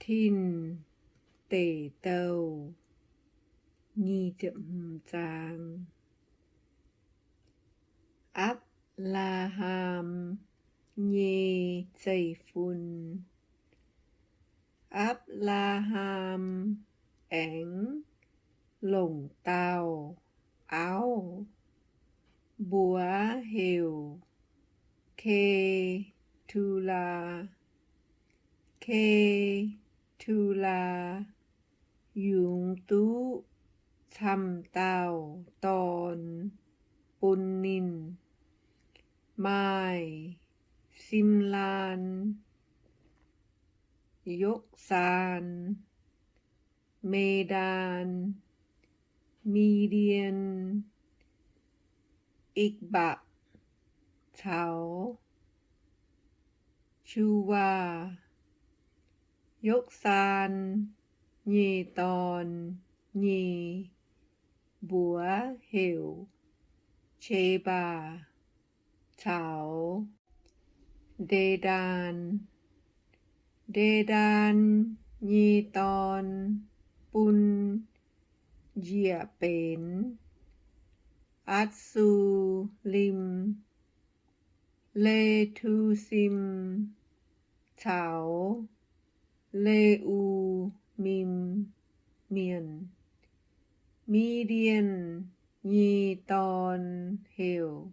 Tin Deic Douh nyic ziepc hmz zaang. Apc^laa^ham nyei zeiv-fun. Apc^laa^ham aengx longc dauh auv, mbuox heuc Ke^tu^laa. Ke^tu^laa yungz duqv camv dauh dorn bun ninh, maaih Simlaan, Yokcaan, Medaan, Midien, Ikv^mbaqc caux Juwaa. Yokcaan nyei dorn nyei mbuox heuc Qebaa caux Ndedaan. Ndedaan nyei dorn bun njiec benx Atc^su^lim, Le^tu^sim caux Le^u^mim Mienh. Midien nyei dorn heuc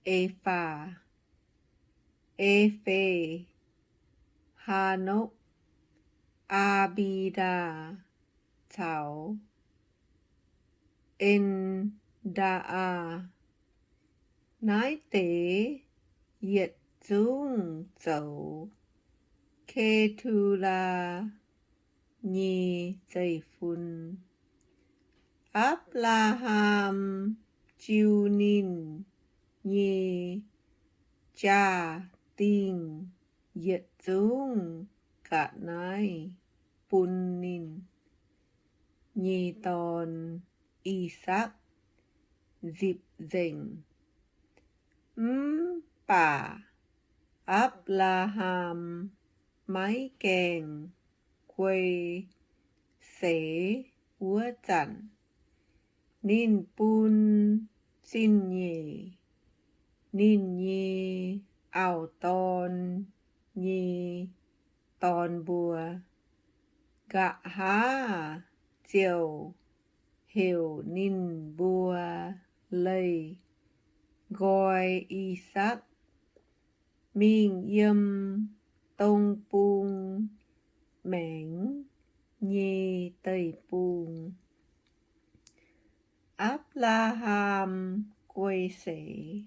Efaa, Efe, Haanokv, Aa^mbi^ndaa caux En^ndaa^aa. Naaiv deix yietc zungv zoux Ke^tu^laa nyei zeiv-fun. Apc^laa^ham jiu ninh nyei jaa-dingh yietc zungv ga'naaiv bun ninh nyei dorn, I^sakc, nzipc nzengc. Mv baac Apc^laa^ham maiv gaengh guei seix wuov zanc, ninh bun zingh nyeic ninh nyei auv-dorn nyei dorn mbuo. Nqa'haav ziouc heuc ninh mbuo leih nqoi I^sakc mingh yiem dong bung maengx nyei deic-bung. Apc^laa^ham guei seix.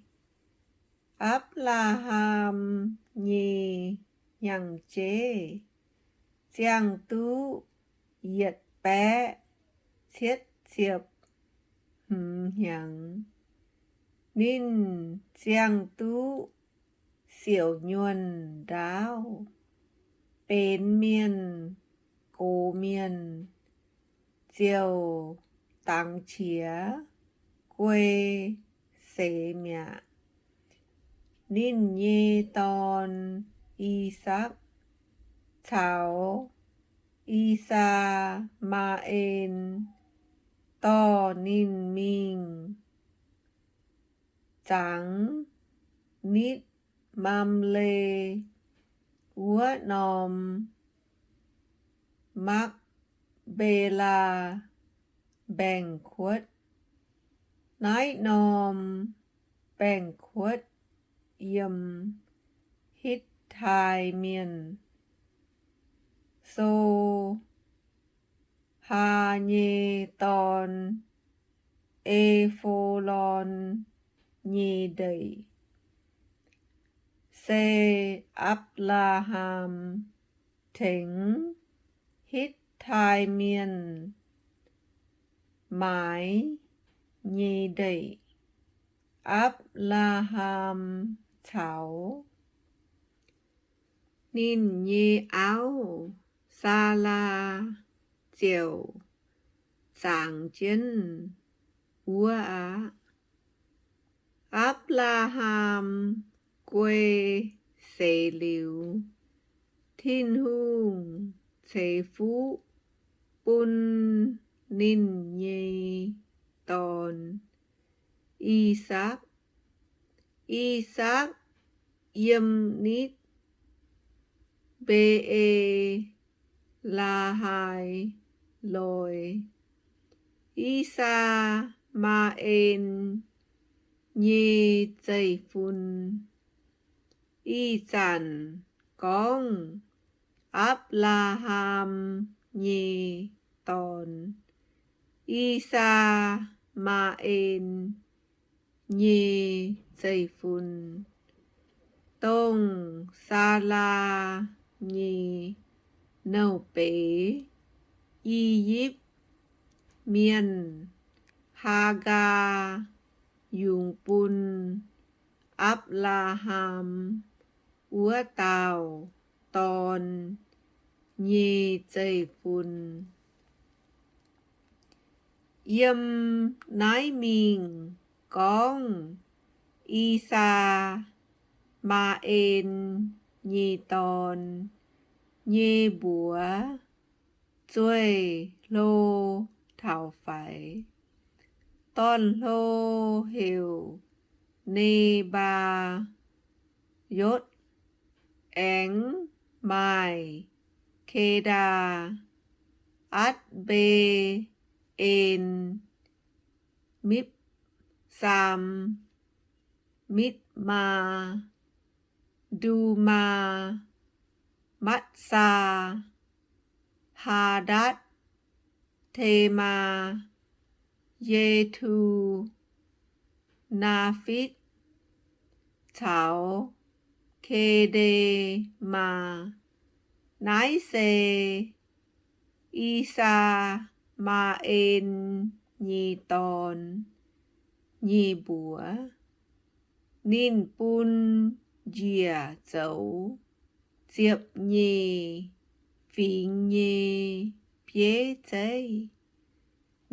Apc^laa^ham nyei hnyangx-jeiv ziangh duqv yietc baeqv cietv ziepc hmz hnyangx. Ninh ziangh duqv siouc nyuonh ndaauv, benx mienh gox mienh, ziouc dangx qiex guei seix mi'aqv. Ninh nyei dorn, I^sakc, caux I^saa^maa^en dorh ninh mingh zangx nitv Mamle wuov norm Makv^mbe^laa mbaengx-kuotv. Naaiv norm mbaengx-kuotv yiem Hitv^tai Mienh, So^haa, nyei dorn, E^fo^lon, nyei ndeic. Se Apc^laa^ham tengx Hitv^tai Mienh maaiz nyei ndeic. Apc^laa^ham caux ninh nyei auv, Saalaa, ziouc zangx jienv wuov aqv. Apc^laa^ham guei seix liuz, Tin-Hungh ceix fuqv bun ninh nyei dorn, I^sakc. I^sakc yiem nitv Mbe^e^laa^haa loi. I^saa^maa^en nyei zeiv-fun. Ih zanc gorngv Apc^laa^ham nyei dorn, I^saa^maa^en nyei zeiv-fun, dongh Saalaa nyei nouh beiz, I^yipv Mienh Haagaa, yungz bun Apc^laa^ham wuov dauh dorn nyei zeiv-fun. Yiem naaiv mingh gorngv I^saa^maa^en nyei dorn nyei mbuox zueih hlo taux faix. Dorn-hlo heuc Ne^mbaa^yotv, aengx maaih Ke^ndaa, Atc^mbe^en, Mipv^saam, Mitv^maa, Ndumaa, Matv^saa, Haadatv, Temaa, Yetu, Naafitv caux Ke^nde^maa. Naaiv se I^saa^maa^en nyei dorn nyei mbuox. Ninh bun njiec zoux ziepc nyeic fingx nyei bieiv zeiv.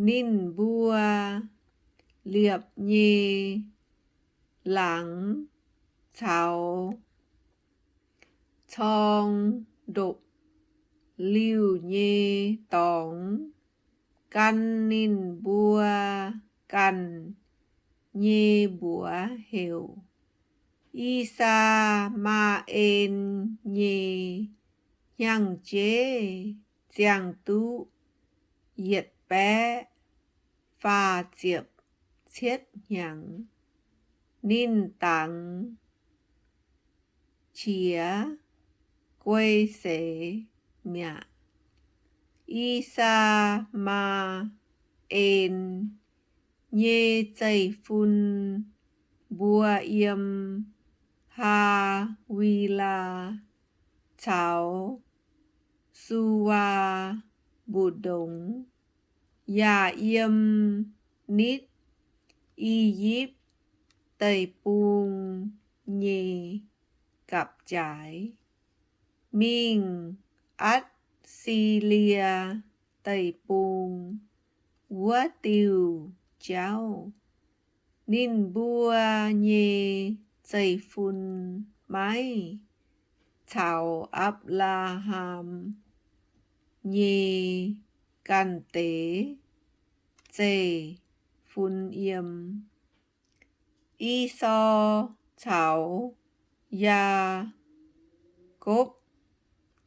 Ninh mbuo liepc nyei laangz caux corng ndopv-liuh nyei dorngx gan ninh mbuo ganh nyei mbuox heuc I^saa^maa^en nyei hnyangx-jeiv ziangh duqv yietc baeqv faah ziepc cietv hnyangx. Ninh dangx qiex guei seix mi'aqv. I^saa^maa^en nyei zeiv-fun mbuo yiem Haa^wi^laa caux Suwaa Mbu'ndongx, yaac yiem nitv I^yipv Deic-Bung nyei gapv-jaaix mingh Atc^si^lie Deic-Bung wuov diuh jauv. Ninh mbuo nyei zeiv-fun maiv caux Apc^laa^ham nyei ganh deix zeiv-fun yiem. Esaau caux Yaakopv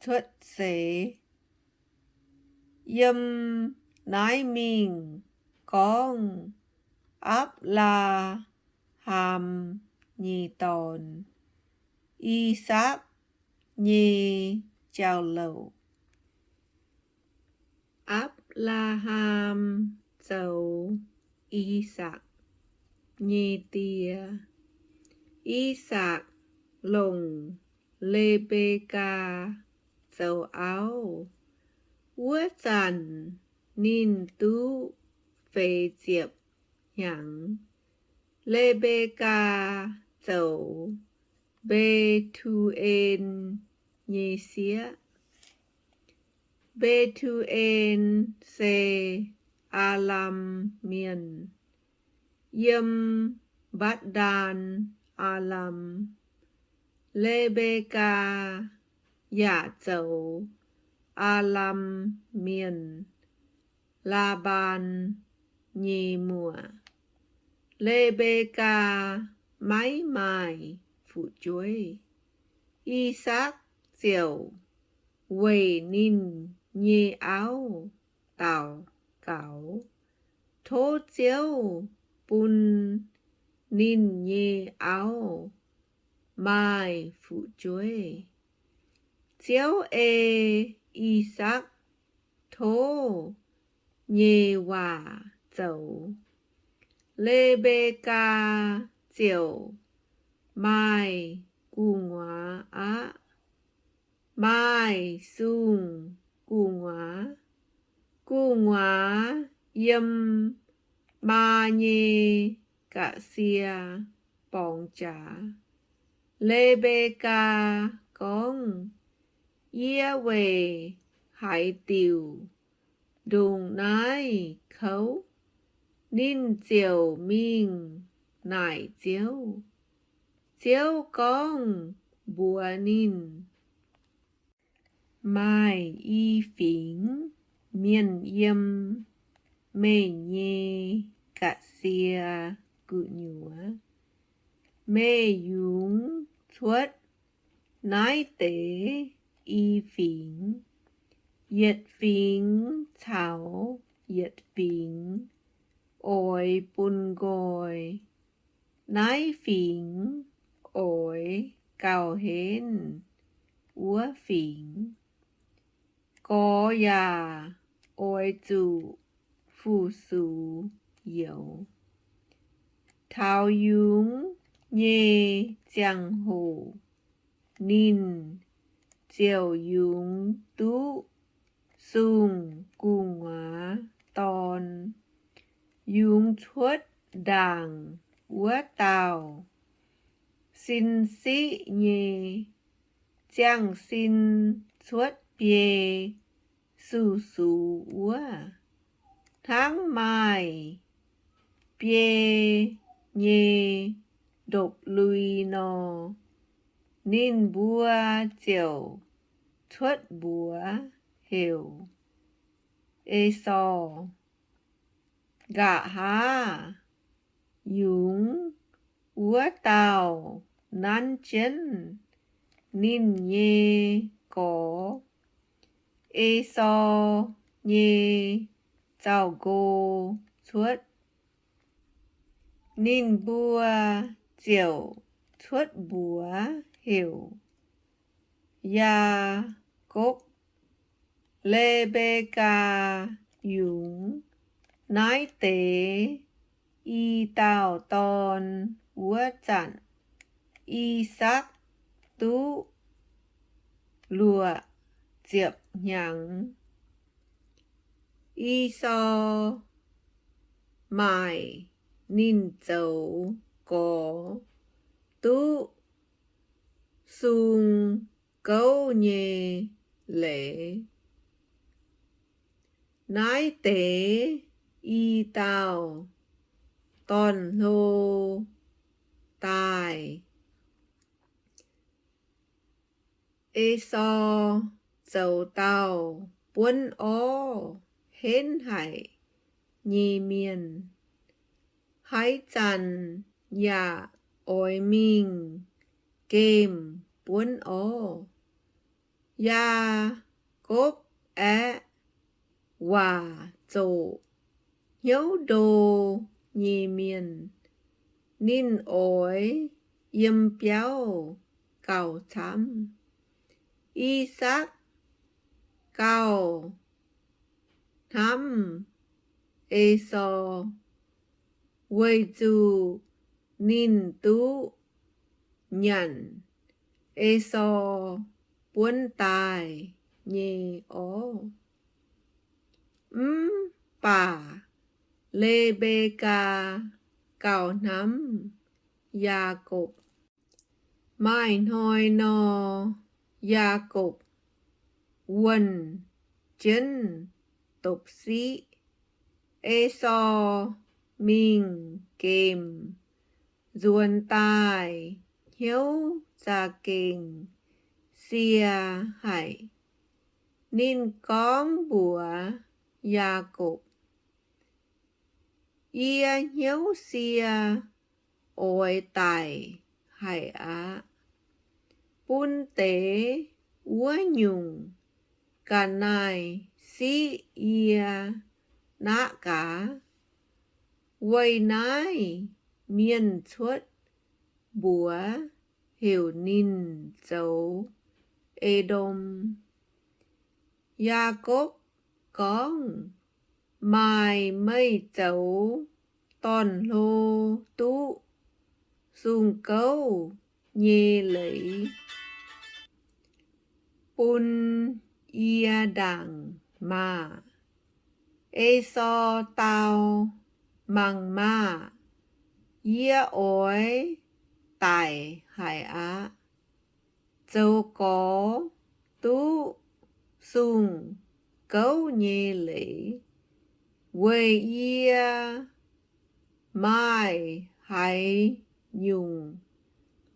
cuotv seix. Yiem naaiv mingh gorngv Apc^laa^ham nyei dorn, I^sakc, nyei jauv-louc. Apc^laa^ham zoux I^sakc nyei die. I^sakc longc Le^mbe^kaa zoux auv. Wuov zanc ninh duqv feix ziepc hnyangx. Le^mbe^kaa zoux Mbe^tu^en nyei sieqv. Mbe^tu^en se Aalam Mienh, yiem Mbapv^ndaan Aalam. Le^mbe^kaa yaac zoux Aa^lam Mienh, Laa^mbaan, nyei muoc. Le^mbe^kaa maiv maaih fu'jueiv. I^sakc ziouc weic ninh nyei auv daux gaux, tov Ziouv bun ninh nyei auv maaih fu'jueiv. Ziouv ei I^sakc tov nyei waac zoux. Le^mbe^kaa ziouc maaih gu'nguaaz aqv. Maaih sung gu'nguaaz. Gu'nguaaz yiem maa nyei ga'sie borngz jaax. Le^mbe^kaa gorngv, Yie weic haaix diuc ndongc naaiv kouv? Ninh ziouc mingh naaic Ziouv. Ziouv gorngv mbuox ninh, Maaih i fingx mienh yiem meih nyei ga'sie gu'nyuoz. Meih yungz cuotv naaiv deix i fingx. Yietc fingx caux yietc fingx oix bun nqoi. Naaiv fingx oix gauh henv wuov fingx. Gorx yaac oix zuqc fu-sux youz. Taux yungz nyei ziangh hoc ninh ziouc yungz duqv sung gu'nguaaz dorn. Yungz cuotv ndaangc wuov dauh sin siqv nyei, ziangh sin cuotv biei su-sux wuov, hnangv maaih biei nyei ndopv-lui nor. Ninh mbuo ziouc cuotv mbuox heuc Esaau. Nqa'haav yungz wuov dauh nanv jienv ninh nyei gorx, Esaau nyei zaux-nqo cuotv. Ninh mbuo ziouc cuotv mbuox heuc Yaakopv. Le^mbe^kaa yungz naaiv deix i dauh dorn wuov zanc, I^sakc duqv luoqc ziepc hnyangx. Esaau maaic ninh zoux gorx duqv sung gouv nyei leiz. Naaiv deix i dauh dorn-hlo daaih, Esaau zoux dauh buonv orv henv haic nyei mienh, haaix zanc yaac oix mingh gemh buonv orv. Yaakopv aeqv, waac zoqc, hnyouv ndo nyei mienh. Ninh oix yiem biauv gauh camv. I^sakc gauh hnamv Esaau, weic zuqc ninh duqv nyanc Esaau buonv daaih nyei orv. Mv baac Le^mbe^kaa gauh hnamv Yaakopv. Maaih hnoi nor, Yaakopv wuonh jienv dopc-siqv. Esaau mingh gemh nzuonx daaih hnyouv za'gengh sie haic. Ninh gorngv mbuox Yaakopv, Yie hnyouv sie oix daic haic aqv. Bun deix wuov nyungc ga'naaiv-siqv yie naqv gaax. Weic naaiv mienh cuotv mbuox heuc ninh zoux E^ndom. Yaakopv gorngv, Maaih meih zoux dorn-hlo duqv sung-gouv nyei leiz bun yie ndaangc maah! Esaau dau, Mangc maah! Yie oix daic haic aqv. Zoux gorx duqv sung-gouv nyei leiz weic yie maaih haaix nyungc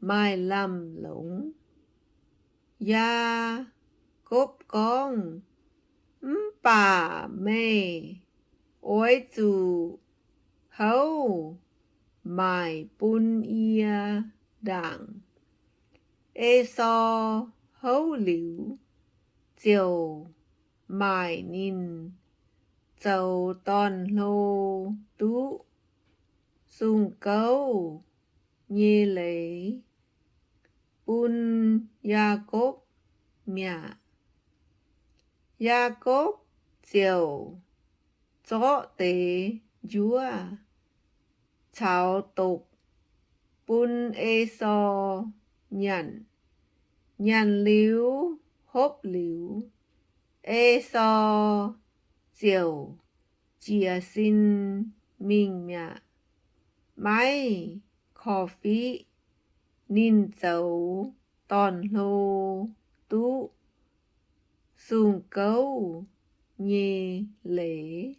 maaih lamh longc? Yaakopv gorngv, Mv baac meih oix zuqc houv maaic bun yie ndaangc. Esaau houv liuz, ziouc maaic ninh zoux dorn-hlo duqv sung-gouv nyei leiz bun Yaakopv mi'aqv. Yaakopv ziouc zorqv deix njuov caux dopc bun Esaau nyanc. Nyanc liuz hopv liuz, Esaau ziouc jiez sin mingh mi'aqv, maiv korv-fiqv ninh zoux dorn-hlo duqv sung-gouv nyei leiz.